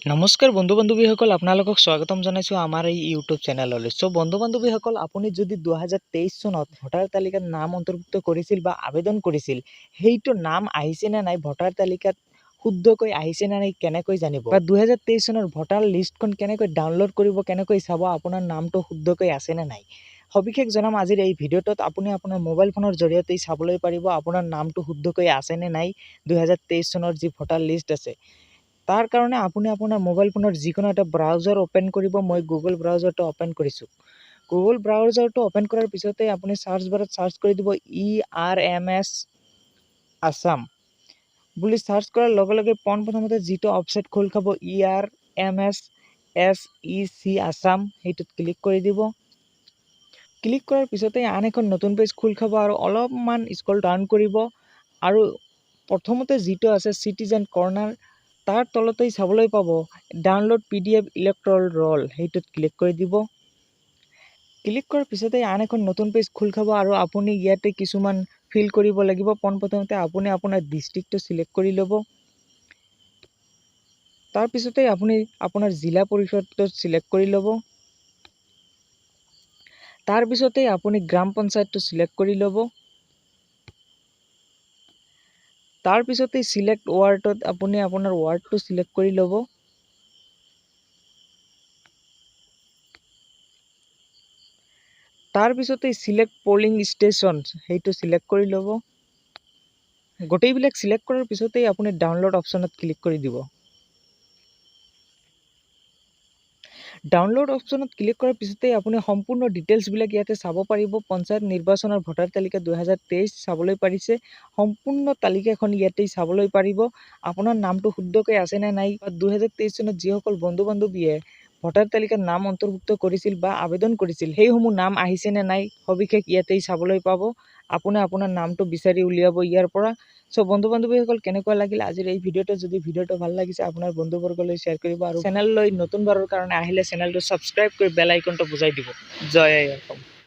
নমস্কাৰ বন্ধু বান্ধৱীসকল, আপোনালোকক স্বাগতম জনাইছোঁ আমাৰ এই ইউটিউব চেনেললৈ। চ' বন্ধু বান্ধৱীসকল, আপুনি যদি 2023 চনত ভোটাৰ তালিকাত নাম অন্তৰ্ভুক্ত কৰিছিল বা আবেদন কৰিছিল, সেইটো নাম আহিছে নে নাই, ভোটাৰ তালিকাত শুদ্ধকৈ আহিছে নে নাই কেনেকৈ জানিব, বা 2023 চনৰ ভোটাৰ লিষ্টখন কেনেকৈ ডাউনলোড কৰিব, কেনেকৈ চাব আপোনাৰ নামটো শুদ্ধকৈ আছে নে নাই, সবিশেষ জনাম আজিৰ এই ভিডিঅ'টোত। আপুনি আপোনাৰ মোবাইল ফোনৰ জৰিয়তেই চাবলৈ পাৰিব আপোনাৰ নামটো শুদ্ধকৈ আছে নে নাই 2023 চনৰ যি ভোটাৰ লিষ্ট আছে। তাৰ কাৰণে আপুনি আপোনাৰ মোবাইল ফোনৰ যিকোনো এটা ব্ৰাউজাৰ অ'পেন কৰিব। মই গুগল ব্ৰাউজাৰটো অ'পেন কৰিছোঁ। গুগল ব্ৰাউজাৰটো অ'পেন কৰাৰ পিছতে আপুনি চাৰ্চ বাৰত চাৰ্চ কৰি দিব ERMS Assam বুলি। চাৰ্চ কৰাৰ লগে লগে পোনপ্ৰথমতে যিটো ৱেবছাইট খোল খাব ERMS SEC Assam, সেইটোত ক্লিক কৰি দিব। ক্লিক কৰাৰ পিছতে আন এখন নতুন পেজ খোল খাব আৰু অলপমান স্ক্ৰল ডাউন কৰিব আৰু প্ৰথমতে যিটো আছে চিটিজেন কৰ্ণাৰ, তাৰ তলতেই চাবলৈ পাব ডাউনলোড PDF electoral roll, সেইটোত ক্লিক কৰি দিব। ক্লিক কৰাৰ পিছতেই আন এখন নতুন পেজ খোল খাব আৰু আপুনি ইয়াতে কিছুমান ফিল কৰিব লাগিব। পোনপ্ৰথমতে আপুনি আপোনাৰ ডিষ্ট্ৰিক্টটো চিলেক্ট কৰি ল'ব। তাৰপিছতেই আপুনি আপোনাৰ জিলা পৰিষদটো চিলেক্ট কৰি ল'ব। তাৰপিছতেই আপুনি গ্ৰাম পঞ্চায়তটো চিলেক্ট কৰি ল'ব। তাৰপিছতেই চিলেক্ট ৱাৰ্ডত আপুনি আপোনাৰ ৱাৰ্ডটো চিলেক্ট কৰি ল'ব। তাৰপিছতেই চিলেক্ট পলিং ষ্টেচন, সেইটো চিলেক্ট কৰি ল'ব। গোটেইবিলাক চিলেক্ট কৰাৰ পিছতেই আপুনি ডাউনলোড অপশ্যনত ক্লিক কৰি দিব। ডাউনলোড অপশ্যনত ক্লিক কৰাৰ পিছতেই আপুনি সম্পূৰ্ণ ডিটেইলছবিলাক ইয়াতে চাব পাৰিব। পঞ্চায়ত নিৰ্বাচনৰ ভোটাৰ তালিকা 2023 চাবলৈ পাৰিছে। সম্পূৰ্ণ তালিকাখন ইয়াতেই চাবলৈ পাৰিব। আপোনাৰ নামটো শুদ্ধকৈ আছে নে নাই, বা 2023 চনত যিসকল বন্ধু বান্ধৱীয়ে ভোটাৰ তালিকাত নাম অন্তৰ্ভুক্ত কৰিছিল বা আবেদন কৰিছিল, সেইসমূহ নাম আহিছে নে নাই সবিশেষ ইয়াতেই চাবলৈ পাব। আপুনি আপোনাৰ নামটো বিচাৰি উলিয়াব ইয়াৰ পৰা। চ' বন্ধু বান্ধৱীসকল, কেনেকুৱা লাগিল আজিৰ এই ভিডিঅ'টো? যদি ভিডিঅ'টো ভাল লাগিছে আপোনাৰ বন্ধুবৰ্গলৈ শ্বেয়াৰ কৰিব আৰু চেনেললৈ নতুনবাৰৰ কাৰণে আহিলে চেনেলটো ছাবস্ক্ৰাইব কৰি বেল আইকনটো বজাই দিব। জয় আই অসম।